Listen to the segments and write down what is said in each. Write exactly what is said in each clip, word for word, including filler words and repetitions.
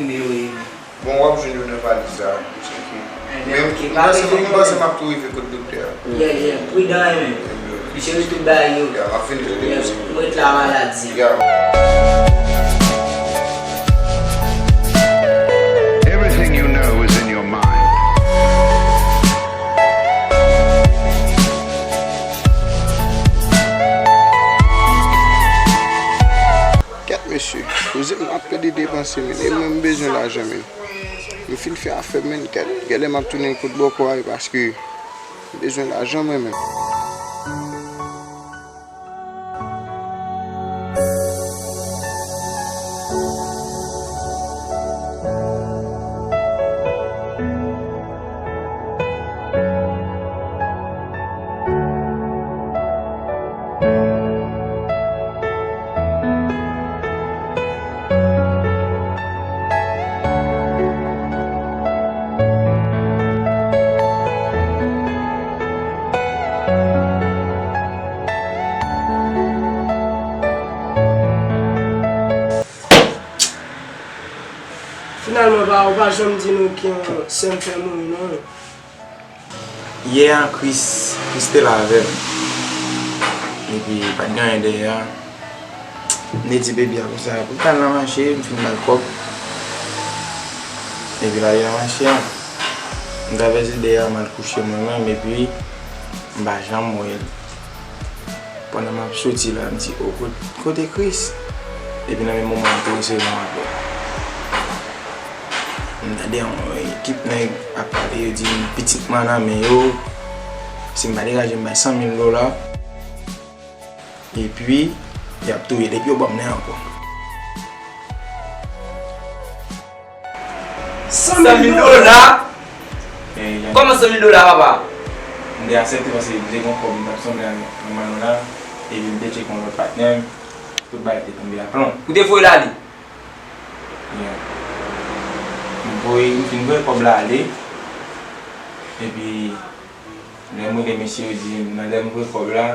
Bon, w ap jwenn yo nan valiz la. Ok. Men m panse, m panse m ap tou rive kot doktè a. Yeah, yeah, pridan, men. Misye li tout bagay yo. Yeah, m ap vin tou demen. Mwen la maladi. Yeah. Everything you know is in your mind. Kèt mesye, koze m ap pèdi depanse men, e mwen m bezwen lajan men. M fin fè afè m men, kèt, genlè m ap tounen kot bòkò a wi paske m bezwen lajan mwen menm. Finalman, pa, ou pa janm di nou ki yon sè m fè mouri, non. Yè a, Chris, Chris te la avè m. Epi, pa t gen anyen dèyè a. M te di baby a konsa, pou l t al nan mache, m fin ba l kòb. Epi, l ale nan mache a. M travèse dèyè a, m al kouche mwen menm, epi, m pa janm wè l. Pandan m ap soti la, m di, "O, kot-, kote Chris?" Epi nan menm moman an, m te resevwa yon apèl. M tande yon ekip nèg ap pale, yo di m pitit mwen nan men yo. Si m pa degaje, m bay san mil dola. Epi, y ap touye l, epi yo ban m li ankò. San mil dola? Kòman san mil dola, papa? M te aksepte paske m te gen yon kòb m t ap sanble ak manman nou la, epi m te tcheke yon lòt patnè m, tout bagay te tonbe aplon. Ou te voye l ale? Yeah. M voye, m fin voye kòb la ale, epi lè m rele mesye yo di m, nan lè m voye kòb la,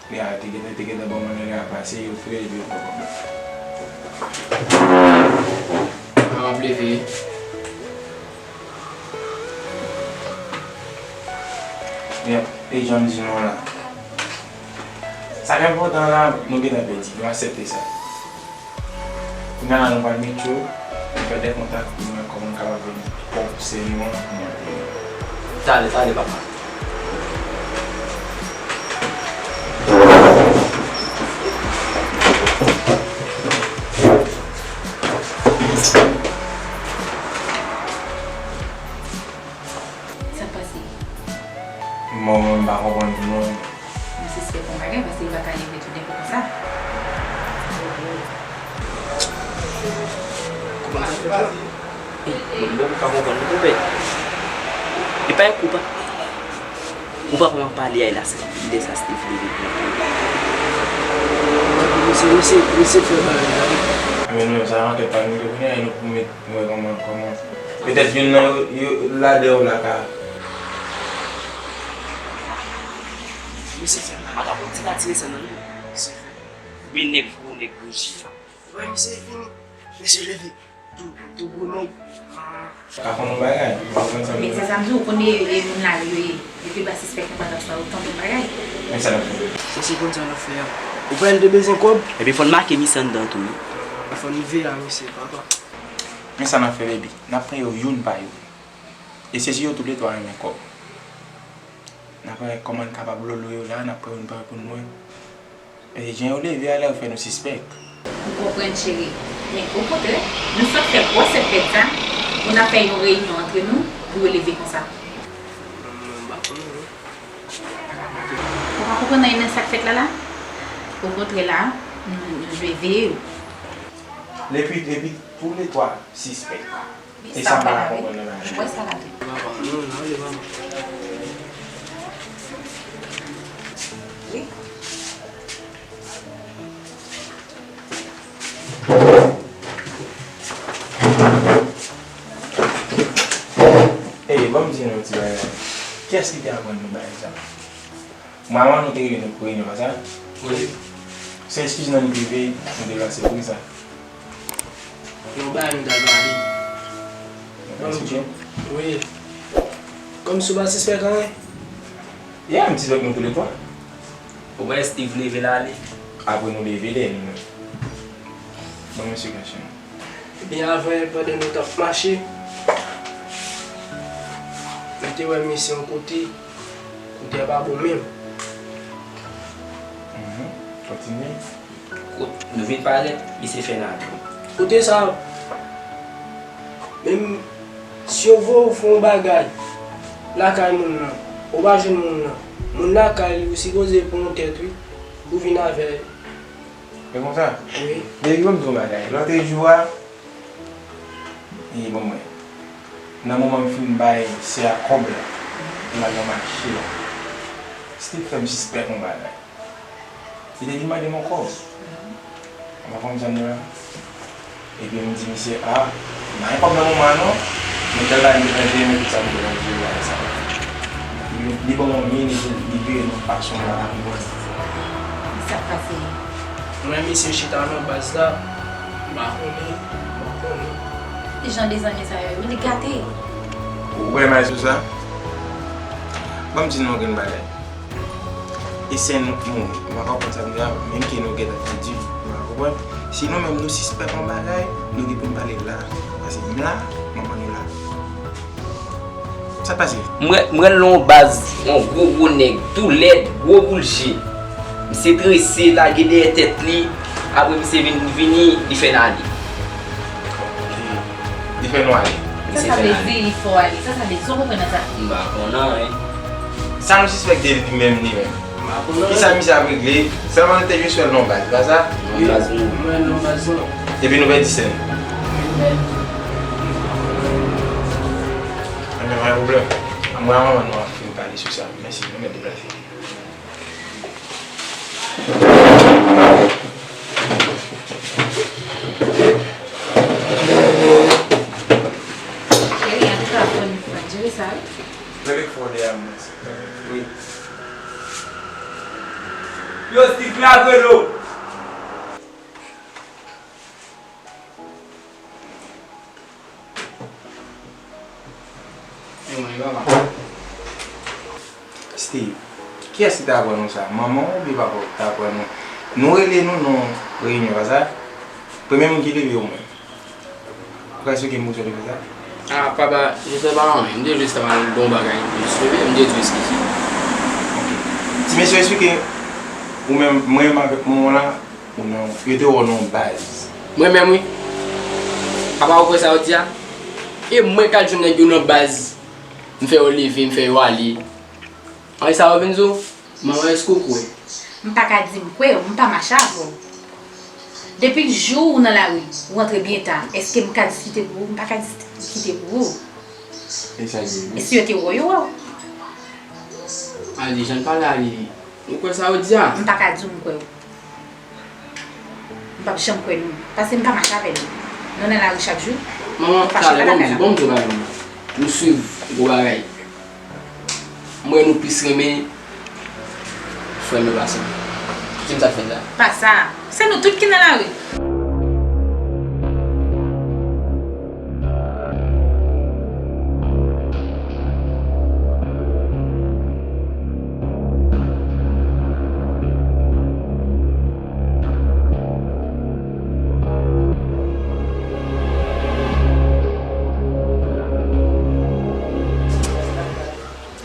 Nèg la te gentan, te gentan ban m nan nèg la pase, yo fre, epi yo pran kòb la. Mwen ap leve. Yep, e jan m di nou la. Sa k enpòtan la, nou gentan pèdi, nou aksepte sa. Kounya la nou pral met yo, nou fè de kontak pou nou wè kòman n kapab jwenn kòb sè nou an pou nou antere. Talè, talè, papa. Sa k pase? Mwen menm m pa konprann tou non. M sispèk yon bagay, paske li pa ka leve tou denkou konsa. Koupa sa fè la? Ey, mwen menm m pa konprann non, konpè. E pa e koupa. Koupa kòman pale a la, se lè sa Steve leve pou l. Misye, misye, misye fè bagay la. Men nou menm sa ankèt pa nou te konnen, e nou pou met, nou wè kòman, kòman. Petèt youn nan yo, yo, ladan yo la ka. Mesye fè mal. Madanm, ou di pa tire san nan men. Mesye fè mal. Wi, nèg gwo, nèg bouji a. Wè, mesye fini. Mesye leve. Tou, tou gwo nèg. Pa konn yon bagay. Ou konprann sa m di w? Men se sa m di w, ou konn e, e moun la yo ye. Depi ba sispèk nan patap sa, ou konn yon bagay. Men sa n ap fè. Se, se konn sa n ap fè a. Ou kwè l te bezwen kòb? Epi fò n make misye anndan tou, wi. Fò n veye a misye, papa. Men sa n ap fè, baby. N ap pran yo youn pa youn. E se si yo toulètwa renmen kòb. N ap wè kòman n kapab lolo yo la, n ap pran youn pa youn pou n wè. E jan yo leve a la, yo fè nou sispèk. M konprann, cheri. Men, okontrè, nou sot fè gwòs fèt sa pou n ap fè yon reyinyon antre nou pou yo leve konsa. M pa konprann, non. Ou pa konprann anyen nan sa k fèt la la? Okontrè la, nou, nou dwe veye yo. Epi, epi toulètwa sispèk. E sa m pa ka konprann nan bagay. Ou wè sa la tou. Papa, non, non, ale, papa. Wi. Ey, ban m di nou yon ti bagay. Kiyès ki te aprann nou bagay sa? Manman nou te rele nou pou reyinyon, pa sa? Wi. Se eskiz nan n prive, nou te pase pou sa. Yon bagay nou t al pale. Wi. Kòmsi w pa sispèk anyen? Yeah, m sispèk nou toulètwa. Ou wè Steve leve l ale. Apre nou leve dèyè li menm. Bon, mesye Kachan. Ebyen, avè, pandan nou t ap mache, nou te wè misye yon kote, kote a pa bon menm. Mhm. Kontinye. Kot nou vin parèt, misye fè nati. Kote sa, menm si yo voye w fè yon bagay lakay moun nan, ou pa jwenn moun nan, moun lakay li, ou sipoze pran yon tèt, wi, pou vin avè l. E konsa? Wi. Baby, ban m di w yon bagay. Lòt jou a, e bon, mwen, nan moman m fin bay sè a kòb la, m al nan mache a, Steve fè m sispèk yon bagay. Li te vin mande m yon kòb. Ou konprann sa m di la? Epi m di misye, a, m pa gen kòb nan moman an non. Men tèl bagay m te planifiye, men tout sa m te planifiye, bagay sa. Li, li ban m yon minit, li vire nan pasyon m la, m konn. Sa k pase? Mwen, misye chita nan baz la, m pa konnen, m pa konnen. Ki jan de zanmi sa yo, li gate. Ou wè may sou sa? Ban m di nou yon grenn bagay. E sè nou mouri. M pa konprann sa m di a, menm ke nou gentan pèdi. M pa konprann. Si nou menm nou sispèk yon bagay, nou gen pou n pale la. Paske m la, manman nou la. Sa k pase? M wè, m wè l nan yon baz, yon gwo, gwo nèg, tou lèd, gwo boul je. Misye trese, lage dèyè tèt li. Apre misye vin, vini, li fè n ale. Li, li fè nou ale. Sa sa vle di li fè w ale? Sa sa vle di? Sa w konprann nan sa? M pa konn anyen. Sa nou sispèk de li menm, li menm? M pa konn anyen. Kisa misye ap regle? Sèlman nou te jis wè l nan baz, pa sa? Nan baz nou. Mwen nan baz nou. Epi nou pèdi sè n. Anben, pa gen pwoblèm. Mwen ak manman nou ap fin pale sou sa. Mèsi, nou mèt deplase. Cheri, an tou ka, fò n jere sa, wi. Rele fò de a, mwen. Wi. Yo, Steve, lave dlo. E mwen, e papa. Steve, kiyès ki ta aprann nou sa? Manman w oubyen papa w ki ta aprann nou? Nou rele nou nan reyinyon, pa sa? Premye moun ki leve, ou mwen. Ou ka esplike m poukisa w te fè sa? A, papa, je fè pa anyen. M te jis ta pral bon bagay. M jis leve, m te di w eskize. Ok. Ti mesye, esplike ou menm, mwen menm avèk manman w la, ou nan, yo te wè w nan yon baz. Mwen menm, wi. Papa, ou kwè sa yo di a? E mwen k al jwenn nèg yo nan baz. M fè yo leve, m fè yo ale. Ann, sa yo vin di w? Manman, èske w kwè? M pa ka di m kwè w, m pa mache avè w. Depi jou ou nan lari, ou rantre byen ta, èske m ka diskite pou ou? M pa ka diskite pou ou. E sa l ye, wi. E si yo te wè w, yo wè w. Aldi, jan l pale a, li, ou kwè sa yo di a? M pa ka di w m kwè w. M p ap janm kwè nou. Paske m pa mache avè nou. Nou nan lari chak jou. Manman, talè, ban m di, ban m di w bagay, manman. Nou swiv gwo bagay. M wè nou plis renmen frè m yo pase m. Di m sa k fè sa. Pa sa. Se nou tout ki nan lari.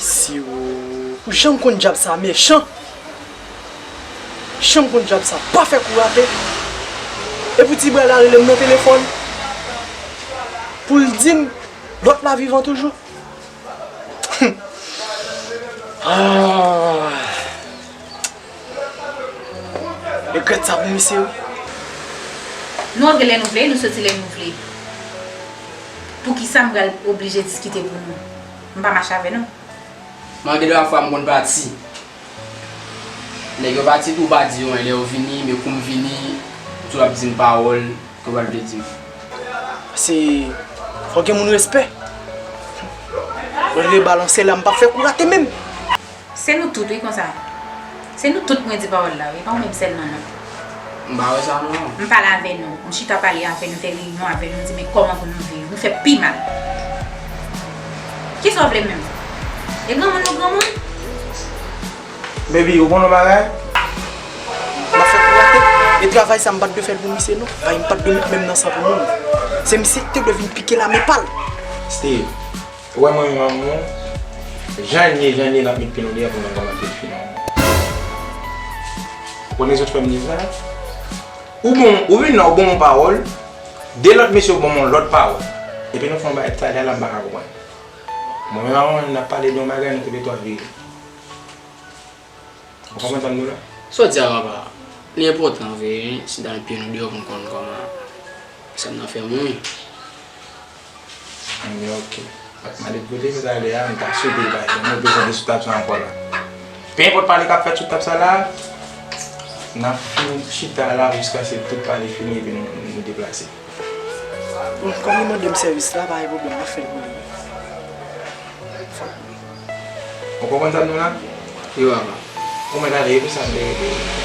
Si ou, ou janm konn dyab sa mechan. Janm konn dyab sa pa fè kou rate. Epi ti bra la rele m nan telefòn pou l di m lòt la vivan toujou. Ah. Regrèt sa pou misye, wi. Nou antre lè nou vle, nou soti lè nou vle. Poukisa m pral oblije diskite pou nou? M pa mache avè nou. Mwen gen de fwa m konn pati. Nèg yo pati tou, ou pa di yo anyen, lè yo vini, men kou m vini, ou tou ap di m pawòl ke w pa t vle di m. Se, fò gen moun respè. Mwen le balanse la, m p ap fè kou rate menm. Se nou tout, wi, konsa. Se nou tout mwen di pawòl la, wi, e pa ou menm sèlman, non. M pa wè sa, non. M pale avè nou, m chita pale avè nou, fè reyinyon avè nou, m di, men kòman pou nou viv? Nou fè pi mal. Kisa w vle menm? E granmoun ou granmoun? Baby, ou konn yon bagay? M ap fè pou w atè. E travay sa, m pa t dwe fè l pou misye, non. Ay, m pa t dwe met men m nan san pou moun. Se misye ki te dwe vin pike lame pa l. Steve, ou wè mwen menm ak ou, jan n ye, jan n ye, n ap met pye nou deyò pou nou kòmanse fini. Ou konnen sa w fè m di sa? Ou bon, ou vin la, ou ban m yon pawòl, de lòt mesye yo ban m yon lòt pawòl. Epi nou fè yon bagay talè a la, m pa ka konprann. Mwen menm ak ou, n ap pale de yon bagay, nou tou le twa vire. Ou konprann sa m di w la? Sa w di a, papa, li enpòtan vre, wi, si n ta met pye nou deyò pou n konn kòman sa n ap fè mouri. Anben, oke. Mwen te pote sa talè a, m ta swete l pa janm reprezante sou tab sa ankò la. Pe enpòt pale k ap fèt sou tab sa la, n ap fin chita la jiskaske tout pale fini epi nou, nou deplase. Bon, kòm li mande m sèvis la, pa gen pwoblèm, m ap fè l pou li. Ou konprann sa m di w la? Wi, papa. Ou mèt ale, e pou sa m te rele w.